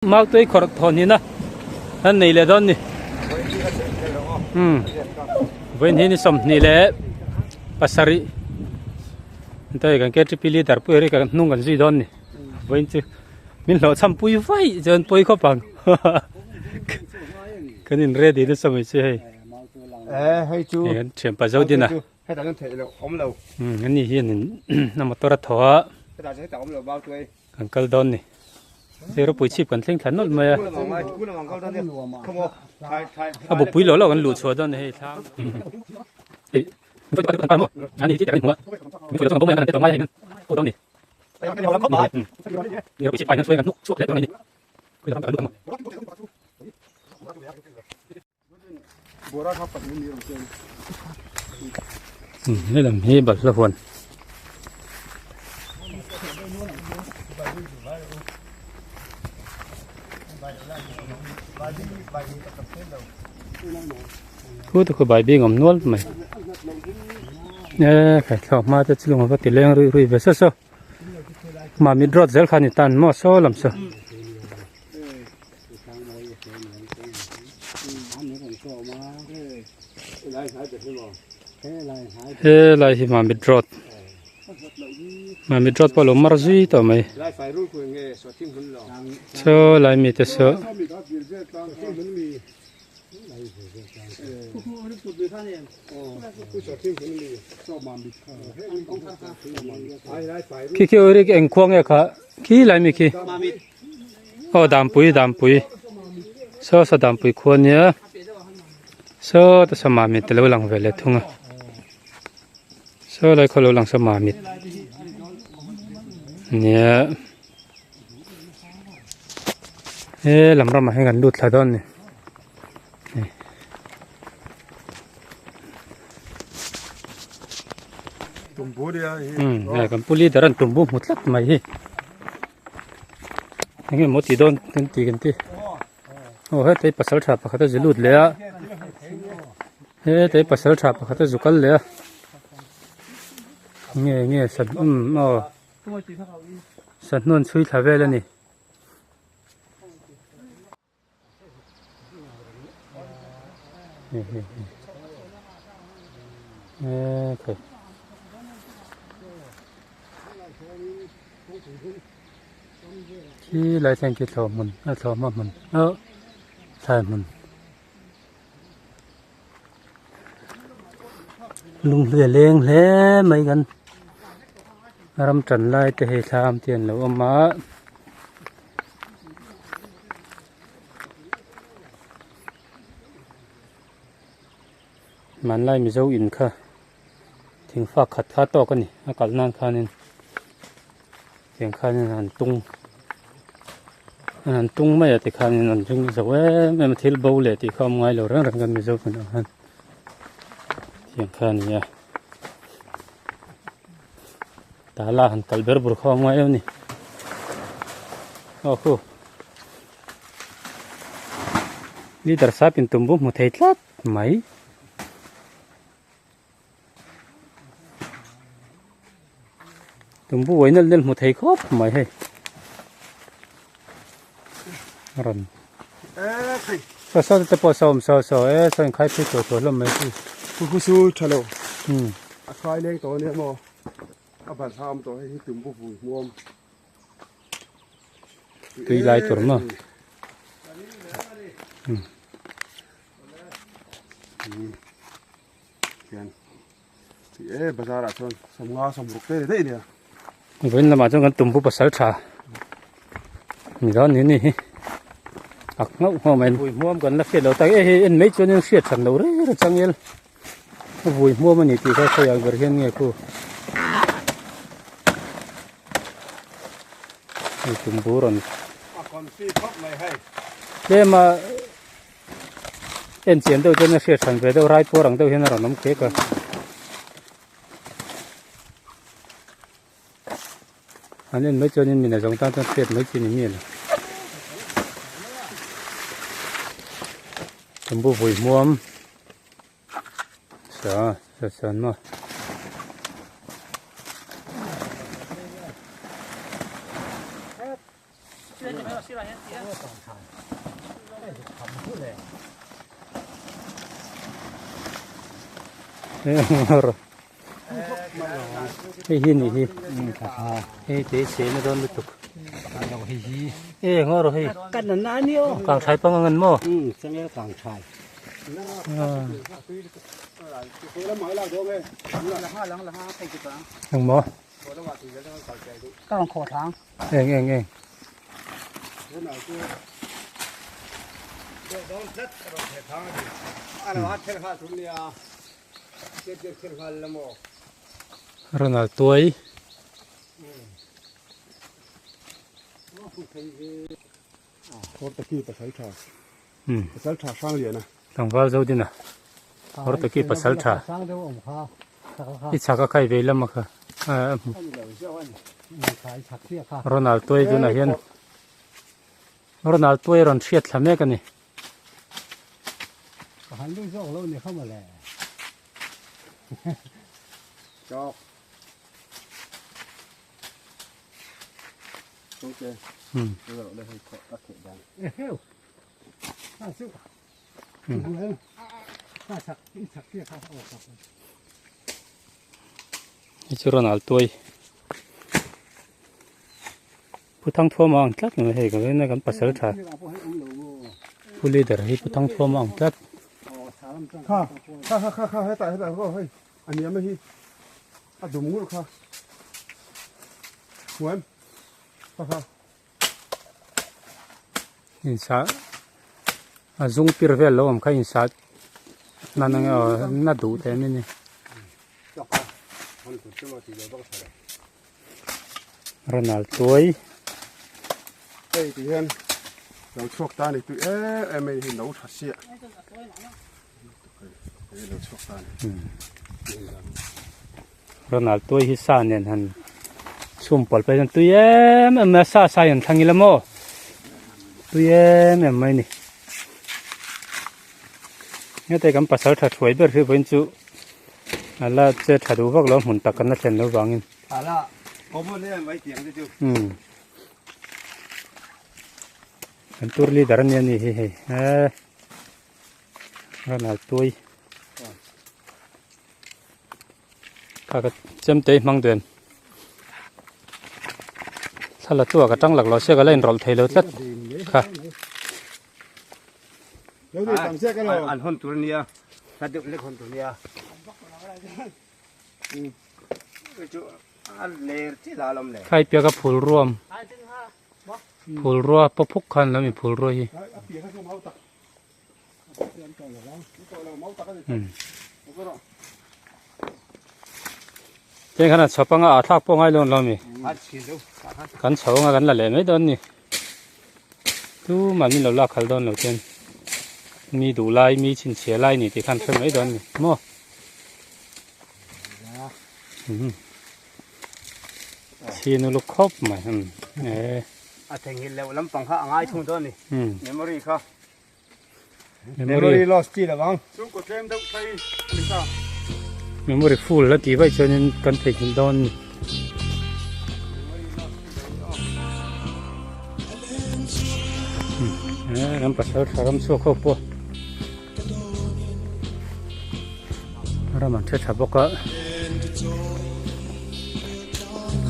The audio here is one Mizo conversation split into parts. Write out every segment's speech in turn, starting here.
Mautui khawrh thawn hina an nei leh dawn ni. Umm vawiin hi ni 27 hei kan KTP leader pui hi kan hnung kan zui dawn ni. Vawiin chu min hlawhchham pui vaih chuan pawi khawp ang. Kan in ready nasa mai chu hei. Eh hei chu. Hei kan thianpa Zodina. Hetah chuan theih loh awm lo. Umm ani hianin a motor a thaw a. Hetah chuan hetah awm lo Mautui. Kan kal dawn ni. Hei ropui chhip kan thleng thla nawlh mai a. A bupui lo lo kan luh chhuah dawn ni hei thlang. He lam hi balhla huan khu te khu bai bing awm nual mai e khai thlawh hma te chu lung ava ti leng ruih ruih ve saw saw mamit road zel kha a ni tan maw saw lam saw. He lai hi Mamit road Mamit road pawh a lo mar zui tawh mai chaw lai mite saw khi khi rik eng khuang nge kha khi lai mi khi. Aw dampui dampui saw saw dampui khua ania saw te saw mamit te lo lang ve leh thung a saw lai khaw lo lang saw mamit nia he lam ramah hian kan lut thla dawn a ni. Umm kan pu leader an tumbu hmu tlat mai hi. Enge maw ti dawn kan ti kan ti aw hetah hi pasal tha pakhat a zu lut leh a hetah hi pasal tha pakhat a zu kal leh a nge nge sat umm aw sahnuan chhui thla vel a ni. Khi lai thleng khi thlawh hmun a thlawh hma hmun ah thlai hmun lung hle leng hle mai kan ram tan lai te hei thlam te an lo awm a. Hmanlai Mizo in kha thing fak khat kha tawk a ni a kalh nan khanin tiang khanin an tung an tung mai a tikhanin an ring zo em em a thil bo leh tih kha a awm ngai lo reng reng kan Mizo kan ang hian tiang kha a ni a tala han kal ber bur kha a awm ngai em a ni aw khu. Leader sap in tumbu hmu thei tlat mai. Tumbu uai nalh nalh hmu thei khawp mai hei. A rawn saw saw te pawh saw awm saw saw e saw in khai phei tuah tuah hlawm mai chu. Khu khu su tha lo. A khai leng tawh ania maw. A balhla awm tawh hei hi tumbu vui hmuam. Tui lai tur maw e bazar ah chuan sawmnga sawmruk te daih nia vawiin lamah chuan kan tumbu pasal tha ni dawn ni ni hi ak nghauh nghauh mai vui hmuam kan la hriat lo tak e hei en mai chuan in hriat hran lo reng reng changel vui hmuam a ni tih kha khawiah ber hian nge khu hei tumbu rawn tlem a en chian deuh chuan a hriat hran ve deuh rai puar ang deuh hian a rawn awm khek a. An en mai chuanin min a zawng tan chuan hriat mai chi ni mial a. Tumbu vui hmuam sa sa san maw. Hei hi ni hi hei te se na dawn lutuk e ngaw rawh hei kang thlai pang ang an maw Eng maw eng eng eng Ronald tuai Tlangval zo din a Hortaki pasal tha i chhak a khai vei lam a kha Ronald tuai tunah hian Ronald tuai rawn hriat thla mek a ni. Ka han lut zawk lo ni kha mawle. Chawk. Hmm. Hi chu Ronald tuai. Pu Thangthuama ang tlat mai hei ka vena kan pasal tha Pu leader hi Pu Thangthuama ang tlat. Kha kha kha kha kha hetah hetah aw hei a niam a hi a dum ngur kha hmuam kha kha. Insa a zung pir vel lo awm kha insa nan ang aw na duh teh mai a ni. Ronald tuai. Hei ti hian lo chhuak ta ni tui em em mai hi lo tha sia. Hei lo chhuak ta ni. Ronald tuai hi sa nen han chhum pawlh phei chuan tui em em mai a sa sa in thlang ila maw tui em em mai a ni. Heta kan pasal tha thuai ber hi vawiin chu a la che tha duh vak lo a hmun tak kan la thlen loh vangin. Umm kan tour leader ania ni hi hei eee Ronald Tuai kha ka chemte hi hmang duh em thla la chu a ka tang lak lo sia ka la inrawlh thei lo tlat kha. An hawn tur ania hla deuh lek hawn tur ania Khai piak a phul ruam phul rua paw phuk khan lo mi phul rua hi Tin khan a chhawp anga a thlak pawh ngai lo an lo mi kan chho anga kan la leh mai dawn ni tumah min lo lak khalh dawn lo chuan mi duh lai mi chhinchhiah lai ni tih khan hre mai dawn ni maw chhin uluk khawp mai e a theihnghilh leuh lampang kha a ngai thung dawn ni memory kha Memory loss chi lovang. Chhungkaw tlem deuh phei a ni ta. Memory full a tih vaih chuanin kan theihnghilh dawn a ni. Kan pasal tha ram chhuak ho pawh ram an hre tha bawk a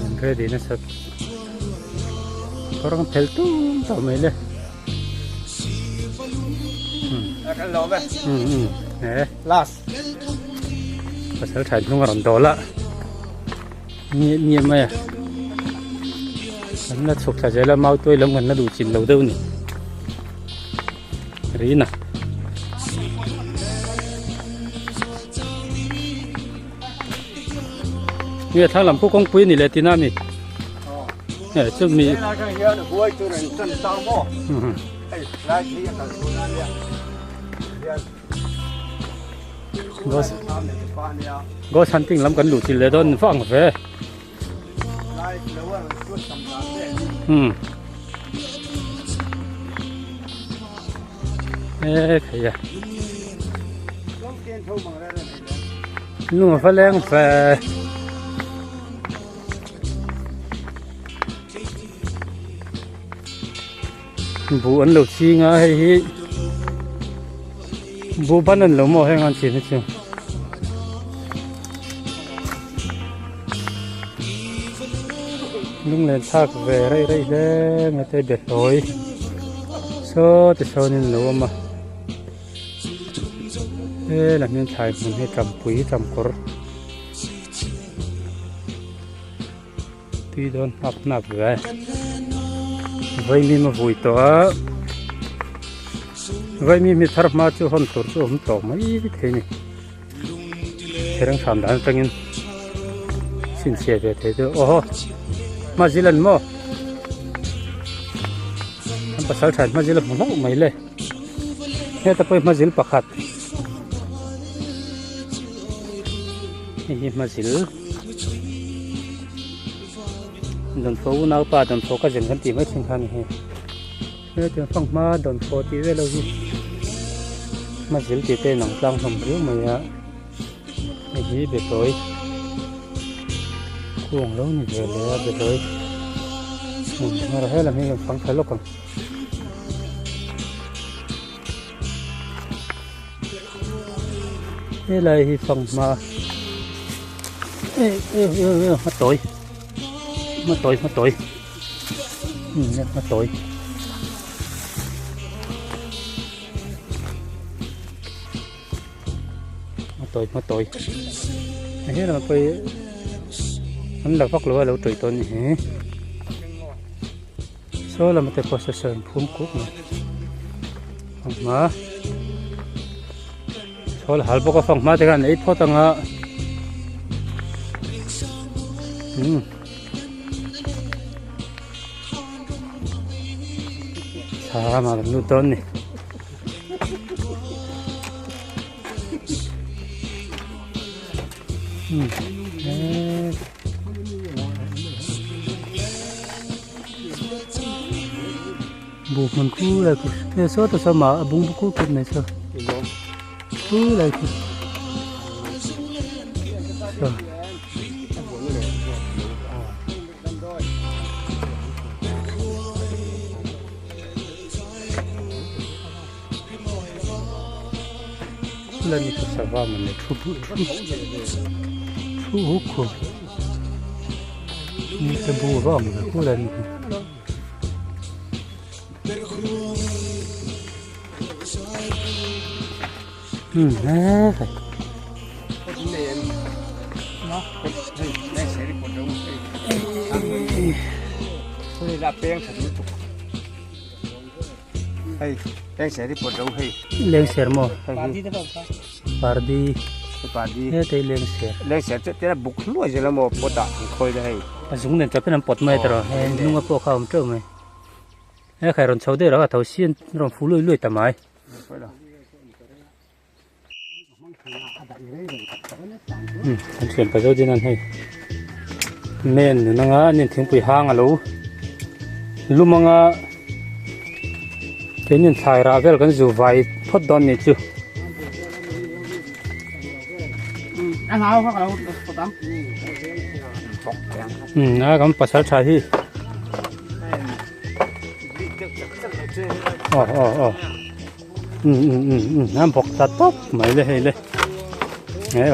an ready nasa kawr ang phelh tum tawh mai le. Pasal tha hnung a rawn dawl a ni ni mai a an la chhuk thla zel a mau tuai lam kan la duh chin lo deuh a ni rina nge thlang lam pawh kawngpui a ni leh tina mi. Hei chu mi Ghost hunting lam kan luh chilh leh dawn vang ve. Hmm. E thei a. Lung a va leng ve. Buh an lo ching a hei hi buh ban an lo maw heng an chin hi chu. Lunglen thlak ve rei rei hle mai te be hlawi saw ti sawn in lo awm a he lam hian thlai hmun hi tampui tamkawr. Tui dawn hnap hnap ve. Vaimim a vui tawh a. Vaimim hi thar hma chu hawn tur chu awm tawh mai thei ni. Thereng hram dan atangin chhinchhiah ve thei chu awhaw hmazil an maw an pasal tha hmazil a hmu hlauh mai le heta pawh hi hmazil pakhat hei hi hmazil. Dawnfawh unaupa dawnfawh ka zen kan tih mai thin kha a ni hei hetiang fanghma dawnfawh tih vel ho hi hmazil tih te a inang tlang hlawm riau mai a hei hi betawi kung lo ni ve leh a betawi hmun helam hi kan fang thla lawk ang. Helai hi fanghma eh eh eh hma tawi hma tawi hma tawi hma tawi hma tawi hma tawi he lamah pawh hi an la vak lo a lo tawih tawh a ni hi. Saw lam te pawh saw in phum kuk mai fanghma chhawl hal bawk a fanghma te khan ei phawt anga umm thla ramah kan lut dawn a ni. Buh hmun khu lai khu he saw ta saw mah a bung bu kut kut mai saw khu lai khu saw. Lani chu sava man le thu bu thu thu huk khu ni te bu va awm ve khu lani hi. Hmm he Hei lengser hi pawt ro hei. Lengser maw? Pardi. Pardi. He tei lengser. Lengser chu tena buk hluai zel a maw pot ah an khawi la hei. A zung nen chawp in an pawt mai tawh he hnung a pawh kha a awm teuh mai. He khai rawn chho deuh lo a tho si an rawn fu lui lui ta mai. An thian pa zo din an hei men nun anga an in thingpui hang alo lum anga keini in thlai rah vel kan zu vai phawt dawn nih chu. A kan pasal tha hi aw aw aw. Um um um um a bawk ta tawp mai le hei le hei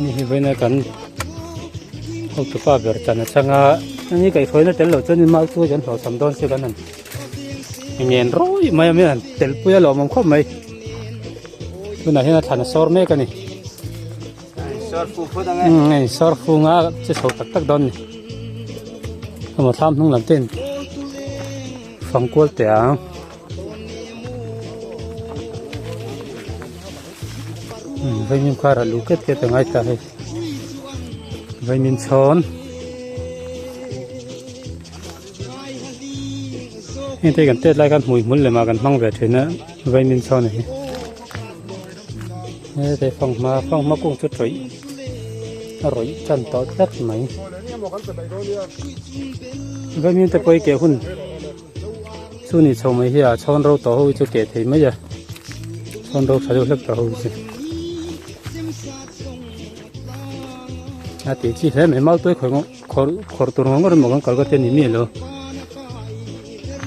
ni hi vawiin a kan hotupa ber chan a chang a ani kaihhruaina tel loh chuan mau chu kan hlawhchham dawn se kan han ngen rawih mai a mi han tel pui a lawmawm khawp mai tunah hian a thlan a sawr mek a ni hei sawr fung a che chho tak tak dawn a ni emaw thlam hnung lam te in fang kual teh ang vaimim kha rah luh ket ket a ngai ta hei vaimim chhawn heng te kan tet lai khan hmui hmul lem ah kan hmang ve thin a vaimim chhawn a hi. Hete fanghma fanghma kung chu tawih a rawih tan tawh tlat mai vaimim te pawh hi keh hun chu ni chho mai hi a chhawn ro tawh ho hi chu keh thei mai a chhawn ro tha deuh hlek tawh ho hi chu a tih chi hle mai mau tuai khawi ngawh. Khawrh khawrh tur ngawr ngawr emaw kan kal ka ti a ni miah lo.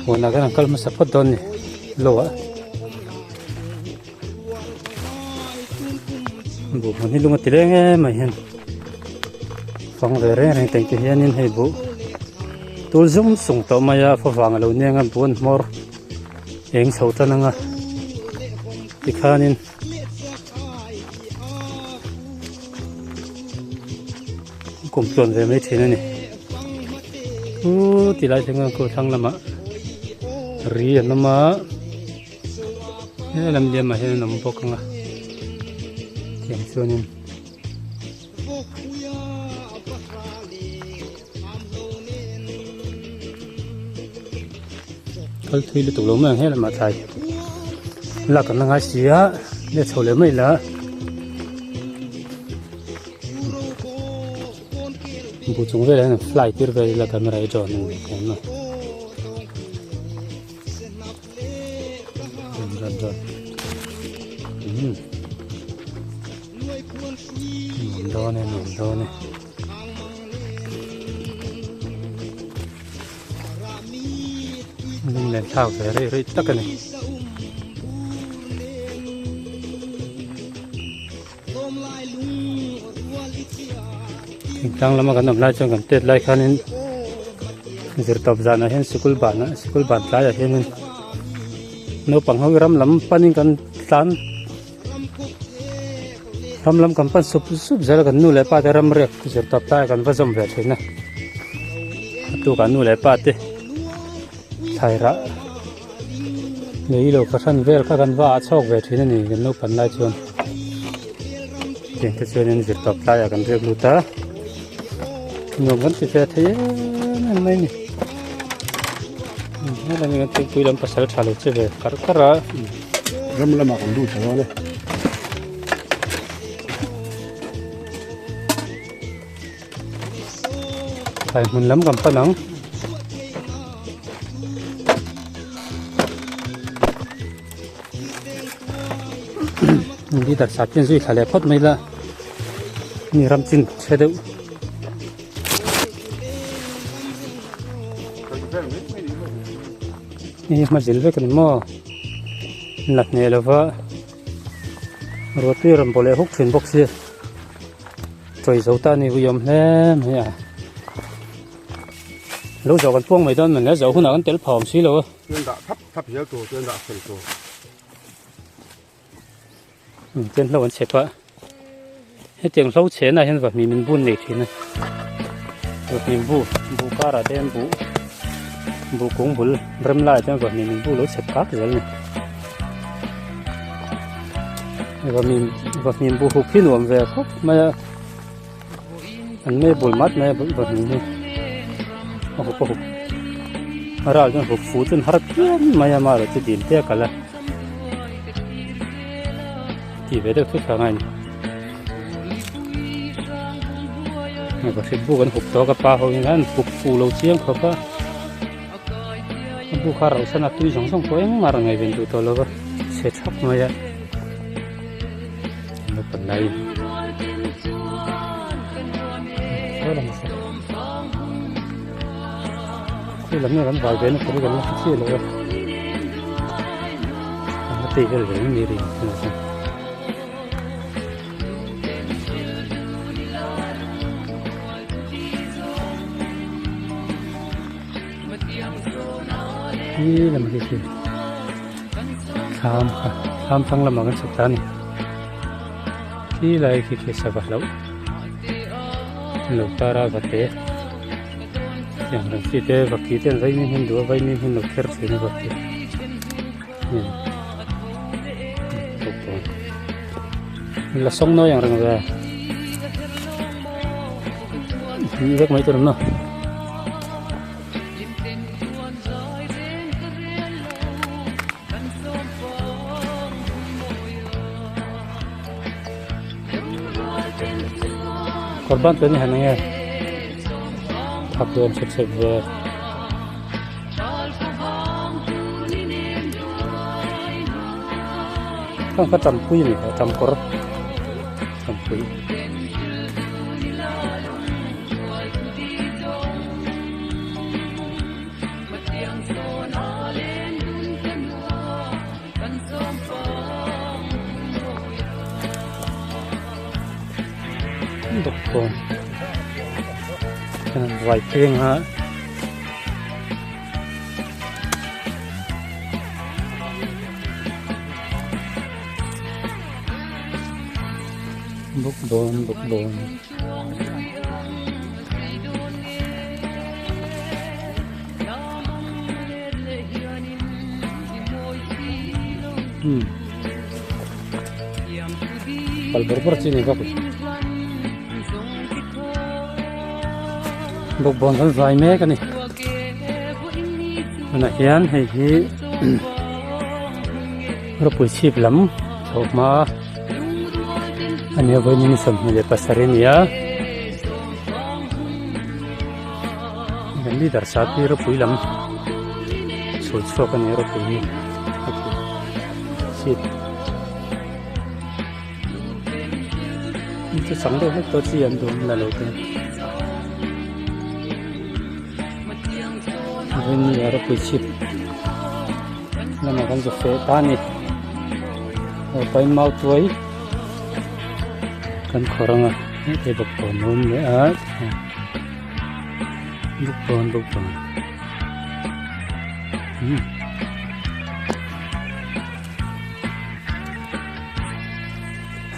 Huanah khan an kal hmasa phawt dawn a ni lo ah. Buh hmun hi lung a ti leng em mai hian fang ve reng reng teng te hianin hei buh tul zum sung tawh mai a favang a lo nia ang a buh an hmawr eng chho tan ang a tikhanin kum tluan ve mai thin a ni chu ti lai thleng ang khu thlang lamah ri an awm a he lam liam ah hian an awm bawk ang a tiang chuanin kal thui lutuk lo mai ang he lamah thlai lak an la ngai si a let chho leh mai la bu chung velah hian an fly tir vel ila camera hi drone a ni thei ang a drone drone umm nuam dawn e nuam dawn e. Lunglen thlak ve rei rei tak a ni. Thingtlang lama kan awm lai chuan kan tet lai khanin zirtawp zanah hian sikul banah sikul ban tlaiah hianin naupang ho ram lam panin kan tlan Ram lam kan pan sup sup zel a kan nu leh pa te ram riak zir tawp lai kan va zawm ve thin a a tukah nu leh pa te thlai rah lei lo fahran vel kha kan va ah chhawk ve thin a ni kan naupan lai chuan tiang te chuanin zir tawp laiah kan riak lut a nuam kan ti ve thei em em mai a ni helai hi kan thingpui lam pasal tha lo che ve karh karh a. Ram lamah kan lut dawn e. Thlai hmun lam kan pan ang. Leader sah ten zui thla leh phawt mai la mi ram chin chhe deuh. Hei hi hma zil vek a ni maw la hneh lova ruahtui a rawn baw leh huk thin bawk sia chawi zo ta a ni ui awm hle mai a lo zawh kan puang mai dawn mawn le zawh hunah kan tel phah awm si lo a. Chuan dah thap thap hial tur chuan dah fel tur. Chuan hlo an chhe pah hetiang hlo chhenah hian vahmim in bun nei thin a vahmim bu buh karah te hian buh buh kung bul rem laiah te hian vahmim in bu lo chhe kak zel a ni vahmim vahmim bu huk hi nuam ve khawp mai a an mei bul mat mai a vahmim hi a hup a hup a ral chuan hup fu chuan har phian mai a amaherawhchu chu dil te a kal a. Tih ve deuh thut thla ngai a ni. Hei vahrit bu kan hup tawh a ka pa ho in an hup fuh lo chiang khawp a. A bu kha rauh san a tui zawng zawng pawh engmah rawn ngaihven duh tawh lo va chhe thap mai a. Naupang laiin Khi lam hi kan vai ve na tur hi kan la hre chiah lo a an la tei vel ve mai ri ang chu. Khi lam hi khi thlam kha thlam thlang lamah kan chhuk ta a ni khi lai khi khi sava hlauh lo tar a va te. Tiang reng chi te vaki te an vaimim hi an duh a vaimim hi an lo kher thin a vaki la sawng nawi ang reng ve hnih vek mai tur an awm a. Kawr ban chuan i han enge thak dawn chep chep ve. Khang kha tampui a ni kha tamkawr tampui. Bawkbawn hian an vai pheng a. Bawkbawn bawkbawn. Hmm. Pal bawr bawr chi ni bawk. Bawkbawn kan vai mek a ni. Tunah hian hei hi ropui chhip lam chho hma a nia vawiin 27 a ni a. Kan leader sat hi ropui lam chhul chhuak a ni a ropui hi a ti chhip chu chang deuh hlek tawh chi an duh la lo te vawiin ni a ropui chhip lamah kan zu feh ta a ni aw pain mau tuai kan khawrh ang a hei bawk pawh an awm leh a. Bawkbawn bawkbawn umm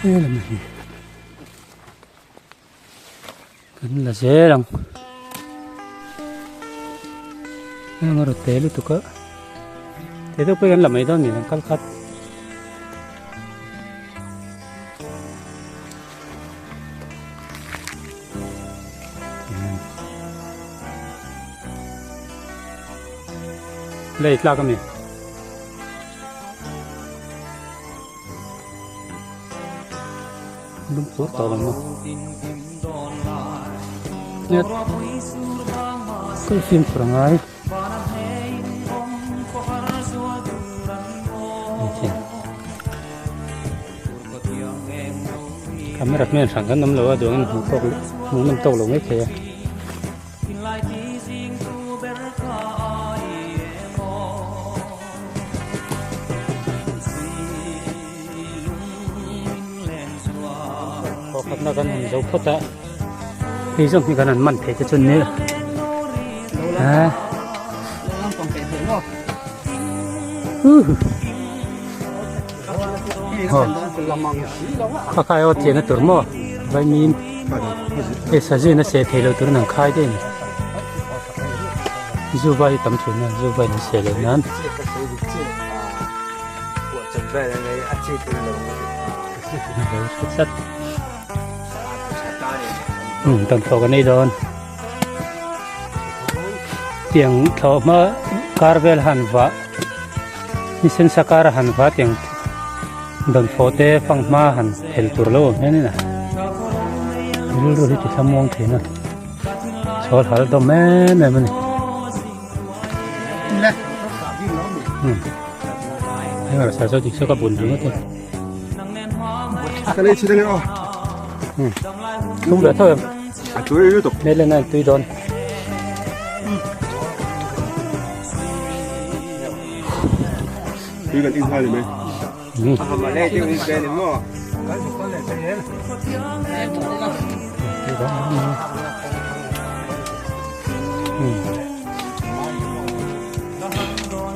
helam hi kan la zel ang heng a rawn te lutuk a te deuh pawh hi kan la mai dawn ni ang kal khat. Lei tlak a mi. Lungpur tawh lo maw. Net. Kal fimkhur a ngai. Camera hmel hran kan awm lo a duangin hmuh tawk hmuh nawm tawk lo mai thei a. Khaw khatna kan han zo phawt a hei zawng hi kan han man thei te chu ni a kha khai aw chian a tur maw vaimim hei sazu in a seh thei lo tur in an khai daih a ni zu vai hi tam thin a zu vai in an seh loh nan. Umm tawh kan ei dawn tiang thlawh hma kar vel han vah ni sensa kar a han vah tiang dawnfawh te fanghma han phel tur lo awm hian in a rilru hi ti thlamuang thin a chhawl hal dawm em em a ni. Tui dawn. Tui kan in nghal ni mai.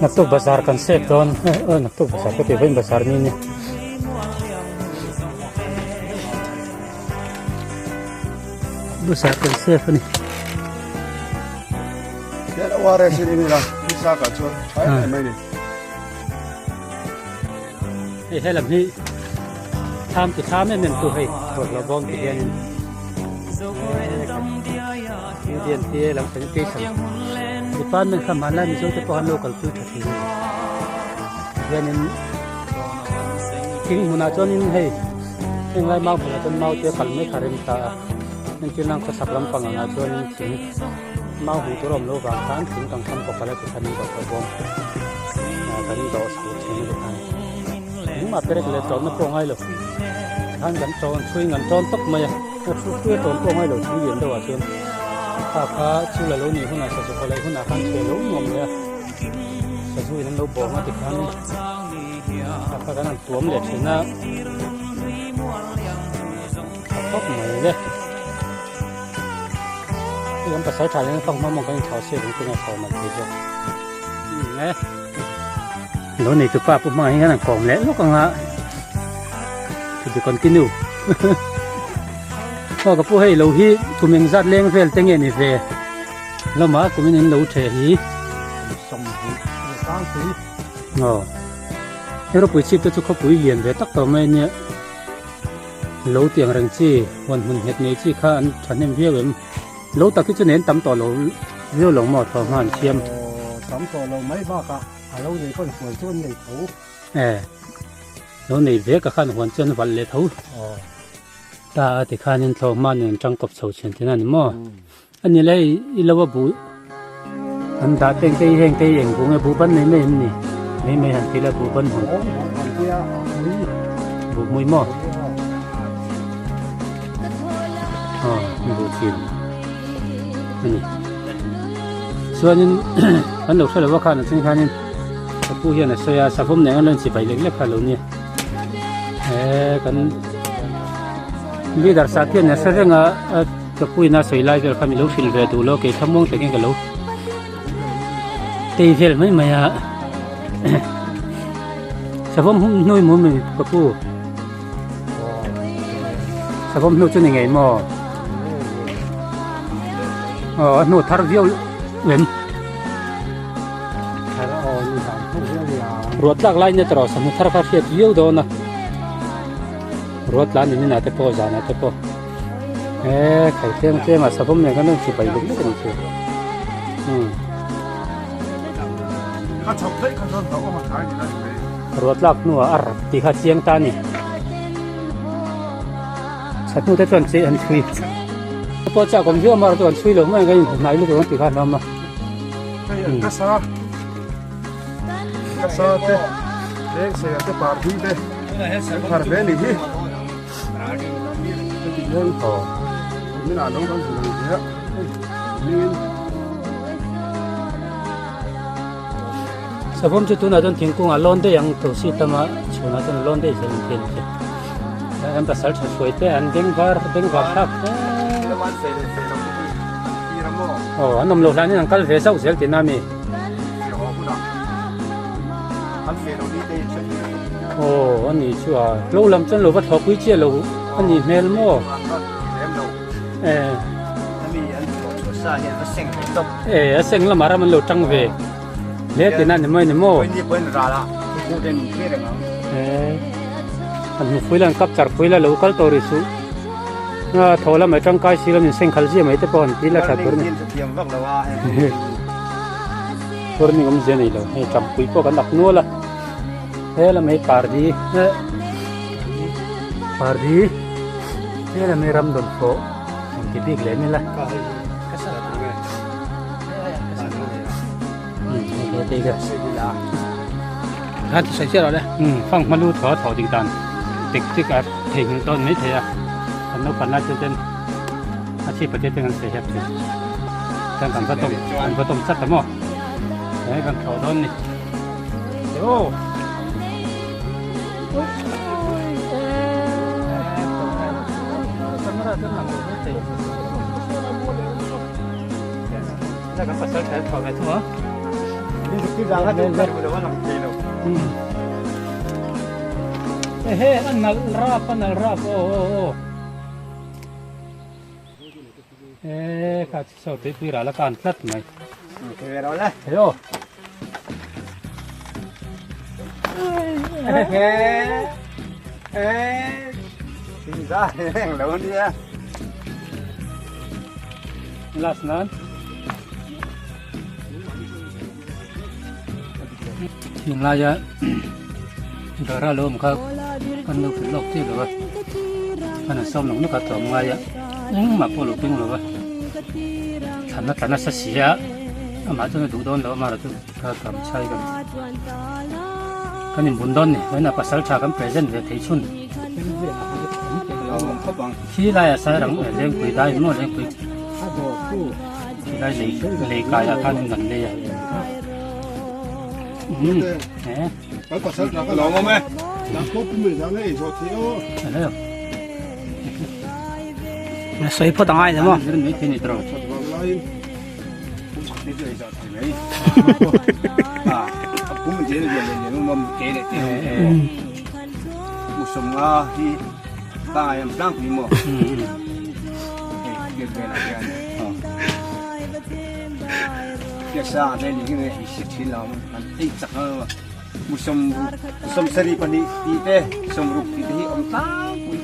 Naktuk bazar kan sep dawn aw naktuk bazar ka tih vawiin bazar ni nia bazar kan sep a ni. Hei helam hi thlam ti thlam em em tu hei bawlhhlawh bawm ti hianin Indian te lam sanitation department kha hmanlai Mizo te pawh an lo kalpui tha thin a ni hianin thing hmunah chuanin hei henglai mau hmunah chuan mau te a kal mai kha rem ta a entir nan khawchhak lampang angah chuanin thing mau hmuh tur a awm loh vang khan thing kan kham kawp a la ti khan bawlhhlawh bawm kan dawh chho thin a ni khan engmah perek leh tlawmna pawh a ngai lo khan kan tawn chhuiin kan tawn tawp mai a a thu thu a tawn pawh a ngai lo thing lian deuhah chuan kha kha chul a lo nih hunah sazu khaw laih hunah khan chhe lo nuam leh a sazu in an lo bawng a tikhan kha kha kan han tuam leh thin a tha khawp mai le. Hei kan pasal tha hian fanghma mawng kan inthlau siak ang tuna thaw nalh thei zawk. E lo nei tu pa pu hmangah hian an kawm leh lawk anga to be continue. Aw ka pu hei lo hi kum engzat leng vel te nge ni ve lama kum in in lo the hi. Aw hei ropui chhip te chu khawpui lian ve tak tawh mai ania. Lo tiang reng chi, huan hmun nghet ngei chi kha an thahnem viau em? Lo tak hi chu nen tam tawh lo viau lo maw thaw hma an siam? Aw, tam tawh lo mai bakah a lo nei pawn huan chu an nei tho. E, lo nei ve ka khan huan chu an valh leh tho. Aw. Ta a ti khanin thaw hma nen an tangkawp chho chhen thin a ni maw? A ni le, i lo a bu an dah teng te hi heng te hi eng bu nge bu ban nei mai em ni? Mai mai han ti la bu ban hmun. Bu hmui maw? Aw bu thin a ni. Chuanin kan lo hre lo a khan a chung hianin ka pu hian a sawi a savawm nen an lo inchibai lek lek kha a lo nia. He kan leader sah hian a hre reng a ka puina sawi lai vel kha mi lo hrilh ve duh lo kei thlamuang takin ka lo tei vel mai mai a savawm hum hnui mu mi ka pu savawm hnu chu ni ngei maw aw a hnu thar viau em. Ruah tlak lai nia tawrh sahnu thar kha hriat viau dawn a ruah tlan in inah te pawh zanah te pawh he khai tlem tlem ah savawm nen khan a inchi bai lek lek a ni chu umm ruah tlak hnuah a rap tih kha a chiang ta a ni sahnu te chuan chei an chhui pawh chak awm viau a mahrawh chu an chhui lo mai ang ka inhmu hnai lutuk ang tih kha a hlawm a. Ka sa ka sa te leng sei te par hi te phar ve ni hi ti hian min a lo kan zin ang zia min Savawm chu tunah chuan thingkung a lawn daih ang tho si tama chhunah chuan a lawn daih zel ang thin che an pasal tha hruai te an beng var beng var thlak hle Aw an awm loh hlanin an kal ve zauh zel tihna a mi? Aw a ni chu a hlo lam chuan lo va thlawhpui chiah lo a nih hmel maw? E a seng lamah ram an lo tang ve hle tihna a ni mai ni maw? E an hmu pui la an kapchar pui la lo kal tawh rih suh. A thaw lamah tangkai si lam insengkhal zia mai te pawh an ti la tha tur a ni. Turning awmzia nei lo hei tampui pawh kan ak nual a he lam hei pardi pardi he lam hei ram dawn pawh an ti bik leh nila. Fang hma lu thaw a thaw dik dan dik dik a theihnghilh dawn mai thei a kan naupang lai chu ten a chhip a te ten an sawi hep thin chuan kan va tawm kan va tawm chat ta maw he kan thaw dawn ni aw camera chu lang lo thei. Kan pasal tha thaw ve thung a. Ehe a nalh rap a nalh rap aw aw aw. E kha chu saw tuipui ral a kan tlat mai. Hei aw. Last nan. Heng laia dawra lo awm kha kan lo hrilh lawk chiah lo va, kan han sawm lawk nawk a tlawm ngai a, engmah pawh a lo keng lo va, thlan a tla nasa si a, amah chuan a duh dawn lo a, amaherawhchu ka kam chhai kan kan inbun dawn ni, vawiinah pasal tha kan present ve thei chhun. Khi laiah sairang lengpui dai maw lengpui. Khilai lei lei kai ah khan an lei a. Um he. Kan pasal tha ka lawm awm e. Nang pawh pu mai zang ei zawh thei aw. Hello. Na sawi phawt angai le maw? Mai thei ni tawh. aiin pum khat te chu ei zawh thei mai a a pum zel lian leh lian awm te leh te awm mu sawm nga hi tlangah hian tlangpui maw hei biak velah hian biak sang ah te ni hi ei si thin lo an ei chak a mu sawm sawm sarih pahnih tih te sawm ruk tih te hi awm tlangpui.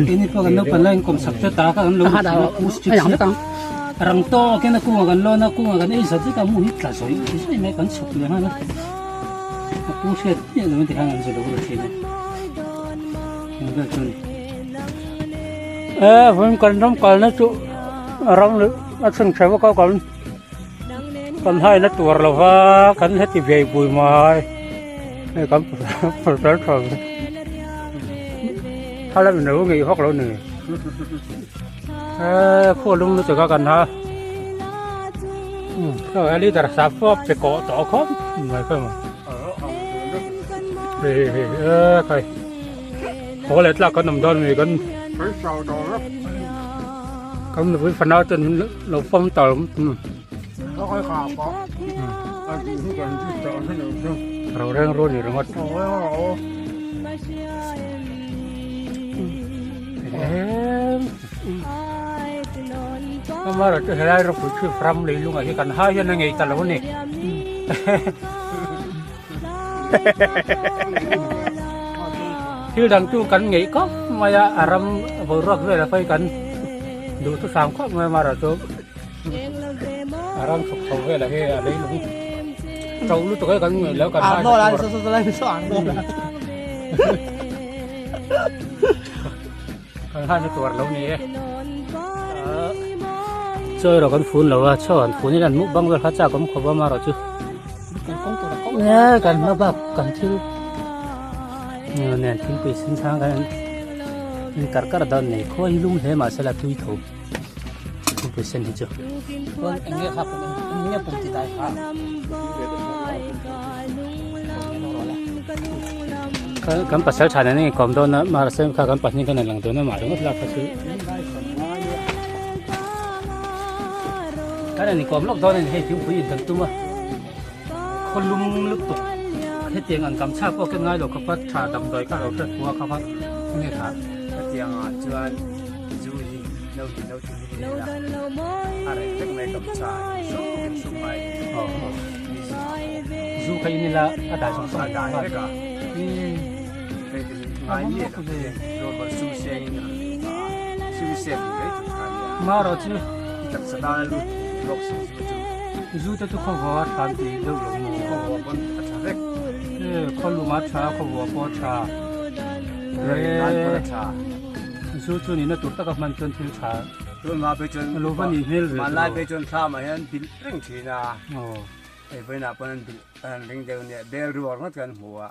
Keini pawh kan naupang laiin kawm chak te ta kha kan lo rang tawk in a kungah kan lawn a kungah kan ei zat zet a mu hi tla zawih zawih mai kan chhuk leh nghal a a pu hriat miah lo in tikhan an zelo ru thin a eng vel chu a ni. E vawiin kan ram kalna chu ram leh a chhun hreuh a kal kan Kan haina tuar lo va kan heti ve bui mai hei kan pasal tha thla in lo ngei vak lo ni e khaw lung lutuk a kan ha um leader sap pawh pe kawh tawh khawp mai kha maw hei hei e khai haw leh tlak kan awm dawn mi kan Kan nupui fanau ten min lo fawm tar ro reng ru ni ringawt. Amara chu helai ropui chu ram leilungah hi kan hai hian a ngei ta lo a ni. Thil dang chu kan ngeih khawp mai a, a ram boruak vel a phei kan duh chu sang khawp mai amaherawh chu a ram chhuk chho vel a hi a leilung to lutuk e kan ngeih loh kan hai kan hai na tuar lo ni e chaw erawh kan fun lo a chaw han fun in an mukbang vel kha chak awm khawp a amaherawh chu kan hma bak kan thil nen thingpui sen chhang kan in kar kar dawn nei khaw hi lum hle mahse la tui tho thingpui sen hi chu kan pasal tha nen a inkawm dawn a mahse kha kan pahnih kan lang dawn a mah ringawt lak kha chu Kan han inkawm lawk dawn a ni hei thingpui in kan tum a khaw lum lutuk hetiang ang kam chhak pawh ken ngai lo khawp a tha damdawi kha a lo hriat pawh a khawp a enge tha hetiang ah chuan zu hi no hi no thing hi ni la a reh vek mai kam chha sum in sum mai zu kha in ila a dai sawng sawng a dai vek a hei te hi ngai mi a normal su seng in su seng mai tur kha nia marawh chu taksa tana lut lawk si zu chu. Zu te chu khawvua a tha an ti deuh lo maw? Khawvua pawn a tha vek. E khaw lum a tha, khawvua pawh a tha. Rei nan pawn a tha. Zu chu nihna tur taka hman chuan thil tha. Tun hma phei chuan lo va nih hmel ve. Hmanlai phei chuan thlam ah hian bilh reng thin a. Aw. Hei vawiinah pawn an bilh an ring deuh nia bel ruak ngawt kan hmu a.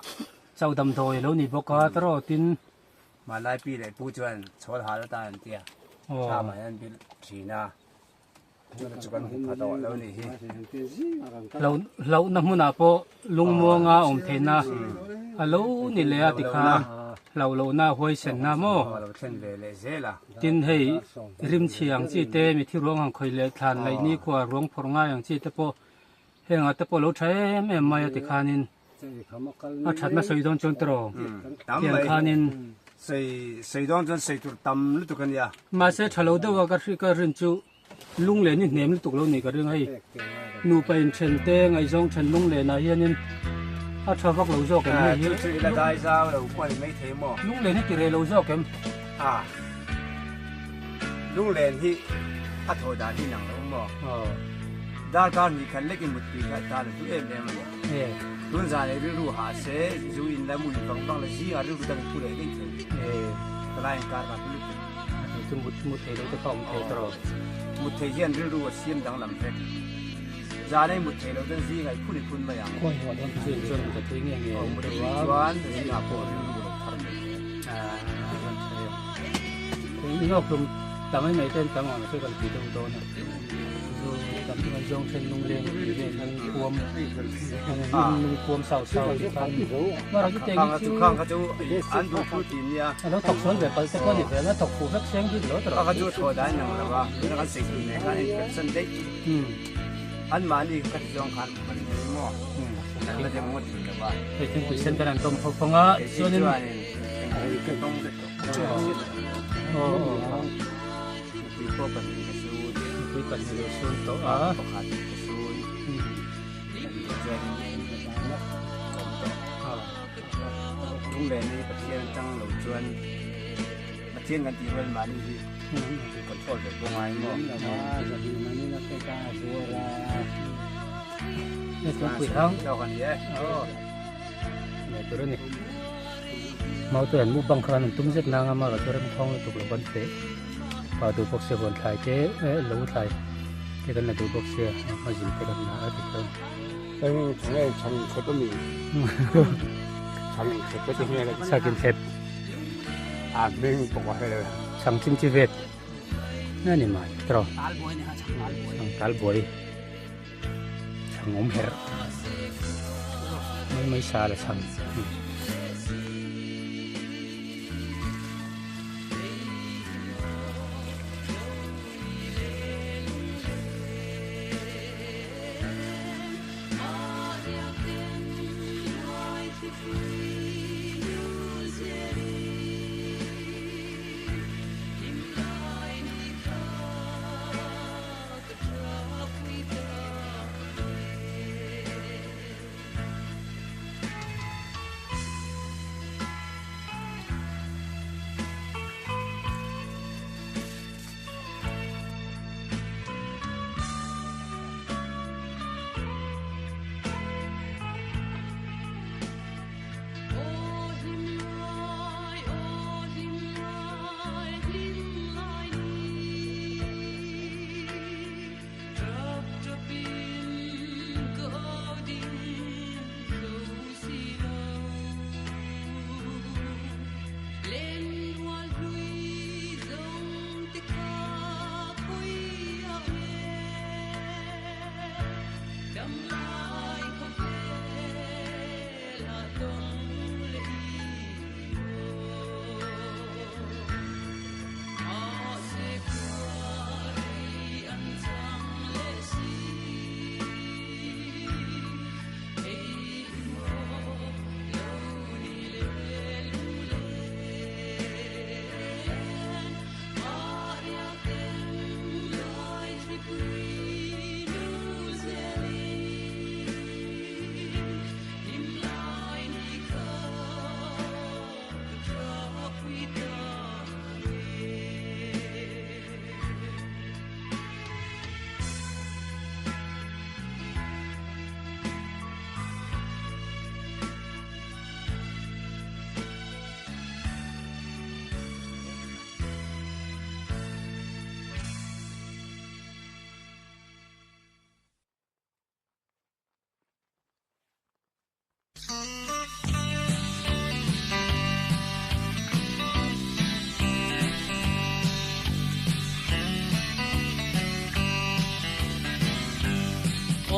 Chau damdawi a lo ni bawk a, taraw tin Hmanlai pi leh pu chuan chhawl hal atan an ti a, thlam ah hian an bilh thin a, tuna chu kan hmu pha tawh lo nih hi. Hlauhna hmunah pawh lungmuanga awm theihna a lo ni leh a tikhan hlauhlohna huaisenna maw? A lo thlen ve leh zel a. Tin hei rimchhi ang chi te, mithi ruang ang khawih leh thlan laih nikhua ruang phawrh ngai ang chi te pawh hengah te pawh a lo tha em em mai a tikhanin A thatna sawi dawn chuan tiraw tiang khanin sawi dawn chuan sawi tur tam lutuk a nia. Mahse tha lo deuha ka hri ka rin chu lunglen hi hnem lutuk lo ni ka ring hei nupa in then te ngaihzawng then lunglen ah hianin a tha vak lo zawk em hei hi. Chu chu ila dai zau lo pawh a ni mai thei maw. Lunglen hi ti reh lo zawk em. A lunglen hi a thawh dan hi nang lo maw. Darkar hnih khat lek i mutpui kha ta la duh em em a ni. Tun zan leh rilru hah se zu in la mui vang vang la zingah rilru dang phu leh daih thei. Ka lai in kar ka pu lutuk. Chu mut mut thei lo te kha awm thei ta rawh. Mut thei hian rilru a siam danglam vek. Zan ei mut thei lo chuan zingah i phun i phun mai ang. Khawi haw dawn chu in chuan ka tui nge nge. Mut thei chuan zingah pawh rilru a lo thar mai thei. Eng eng hlum tam mai mai ten tam ang chu kan ti deuh dawn a. Zu tam mai. zawng then lungleng tih vel lungkuam lungkuam sau sau tih khan mahrawh chu teng hi chu khang kha chu an duh thu tih nia a lo thawk sual ve pal te pawh a ni ve a thawk fuh vek seng bik lo tawh kha chu thaw dan ang lo a tuna kan sawi tur nen khan a inpersan daih an mahni kha ti zawng khan an ni maw kan la deuh ngawt thei lo a hei thingpui sen kan an tawm ho fang a chuanin Nupui pahnih lo sun tawh a. Hei thingpui hang. Nei tur a ni. Mau te an mukbang khan an tum zet nang a amaherawh chu remthawng lutuk lo kan feh pah duh bawk sia huan thlai te eh lo thlai te kan la duh bawk sia a zin te kan la a ti hian. Eng chhang e chhang thlep a mi chhang thlep a ti hmel a chhakin thlep a hming pawh a hre lo chhang ching chi vet a ni mai tawh chhang tal buai. Chhang awm herh mai mai sa la chhang.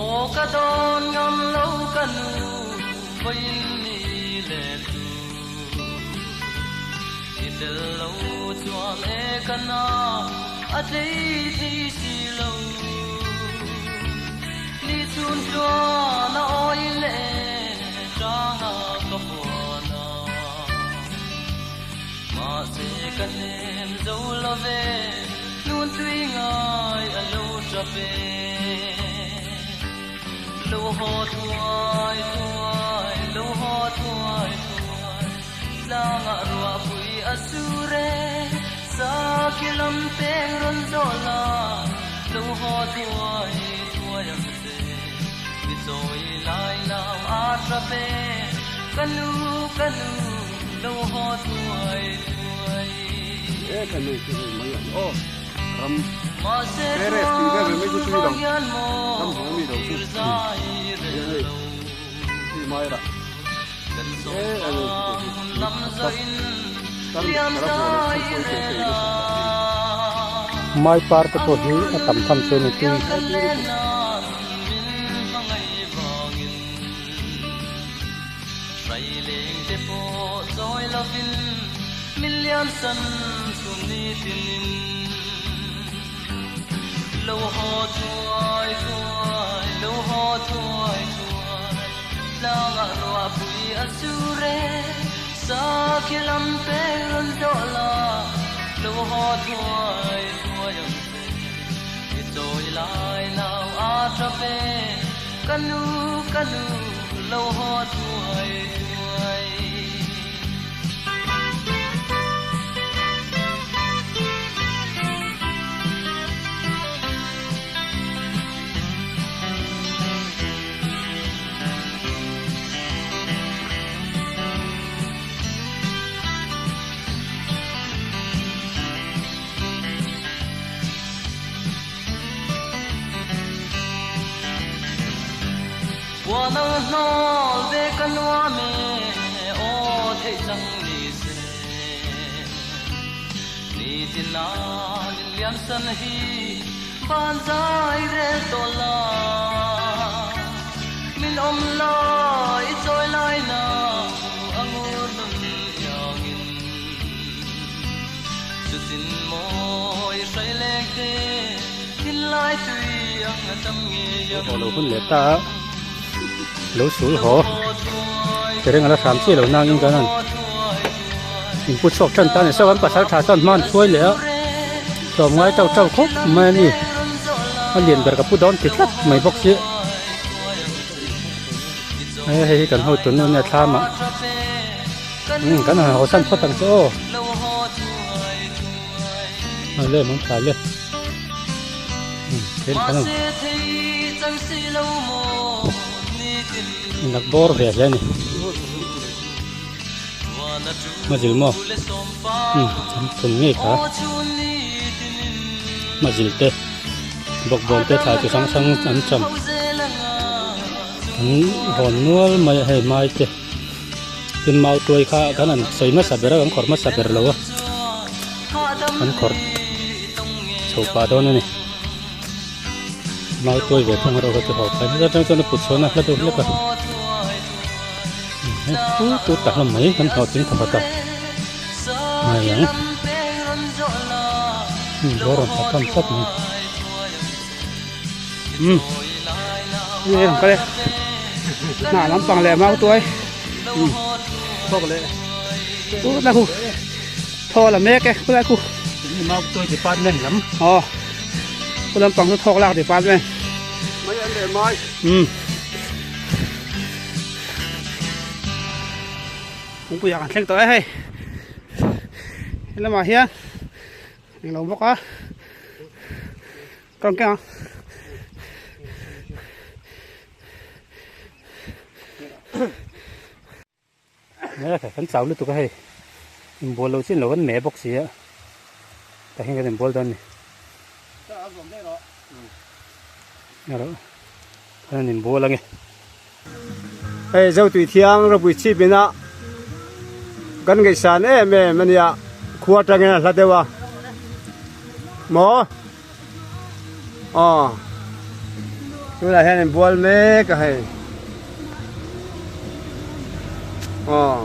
Aw ka dawn ngam lo ka nu vawiin ni len tu I tel lo chuan e ka na a tlei thei si lo Ni chhun tluan a awi leh tang a ka huan a Mahse ka hnem zo lo ve nun tui ngai a lo tap e Lo haw thuai thuai lo haw thuai thuai Tlangah ruahpui a sur e Sakhi lam peng rawn zawh la Lo haw thuai thuai ang che Mi chawi lai lam a tap e Ka nu ka nu lo haw thuai thuai. E ka nu chu hei mai ang aw ram Mahse Terrace tih vel chuan mai chu tui tun lo hian maw ram hmang mi lo chu thir zai hei rel hei lo. hei mai rah Kan e zawng a nu chu fang hei hun lam tak zawhin tar liam kara bual zai chu sawi rel thei thei a. nasa Mai par te pawh hi a tam tham chuan a tui. Haw lo hun leh ta a lo sul haw tereng ala hram chiah lo nangin kan han inpu chhuak tan ta a ni saw kan pasal tha chuan hma an hruai leh a tlawm ngai tau tau khawp mai a ni a lian ber ka pu dawn ti tlat mai bawk si hei hi kan hotu nu nia thlam ah umm kan han haw san phawt ang che aw. Le mang tha le nak bawr ve hle a ni mazil maw an thun ngei kha mazil te bawkbawn te thlai chi hrang hrang an cham an hawn nual mai a hei mai te. Tin mau tuai kha kan han sawi hmasa ber a kan khawrh hmasa ber lo a kan khawrh chho pah dawn a ni mau tuai ve thung erawh kha chu haw phai heta tang chuan a put chhuahna hla deuh hlek a hei put put ta hlawm mai kan hlawh tling thawkhat a ngai ang bawr rawn tha tham tlat mai umm nge ang kal e hnah lampang leh mau tuai umm thawk leh chu la khu thaw la mek e khulai khu mau tuai department lam aw khu lampang chu thawk lak department mai an leh mai umm kawngpui ah kan thleng tawh e hei helamah hian englo bawk a Ka keng a. Nge kan chau lutuk a hei inbual lo chin lo kan meh bawk si a tah hian kan inbual dawn a ni erawh kan inbual ange. Hei Zotui Thiang ropui chhip ina kan ngaihsan em em a nia khua atangin a hla deuh a maw aw tunah hian in bual mek a hei aw.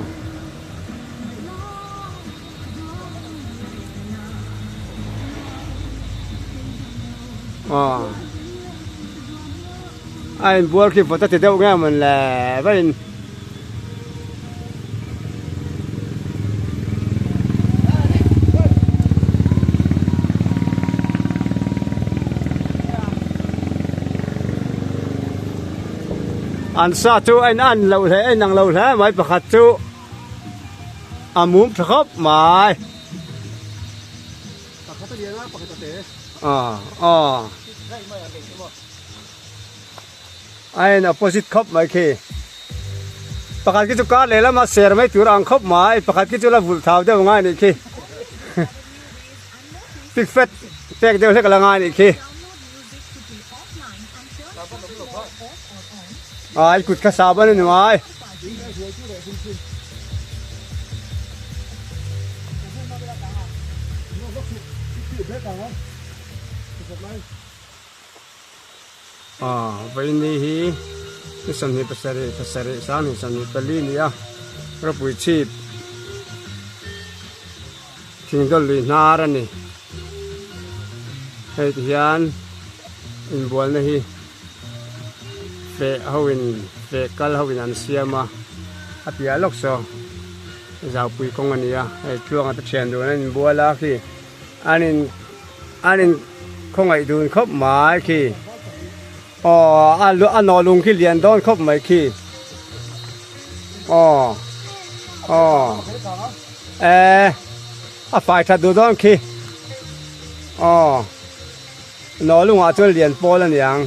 Aw a inbual khi vawt a ti deuh nge mawn le va in an sa chu a in an loh hle a inang lo hle mai pakhat chu a mum tha khawp mai pakhat a lian a pakhat a te aw aw. A en opposite khawp mai khi. Pakhat khi chu kar lehlam a ser mai tur ang khawp mai, pakhat khi chu la vulh thau deuh ngai anih khi. Pik fet pek deuh hlek a la ngai anih khi. Ai kut kha sa ban a ni mai. Vaini hi ni 27 pasarih 24 ni a. Rawpui chhip thingdawl lui hnar a ni. Hei ti hian inbualna hi feh ho in feh kal ho in an siam a, a piah lawk saw zaupui kawng a ni a, hei tluanga te thian dun an inbual a khi an in an in khawngaih dun khawp mai khi. Aw a a nawh lung khi lian dawn khawp mai khi aw aw e a fai that duh dawn khi aw nawh lungah chuan lian pawl a niang.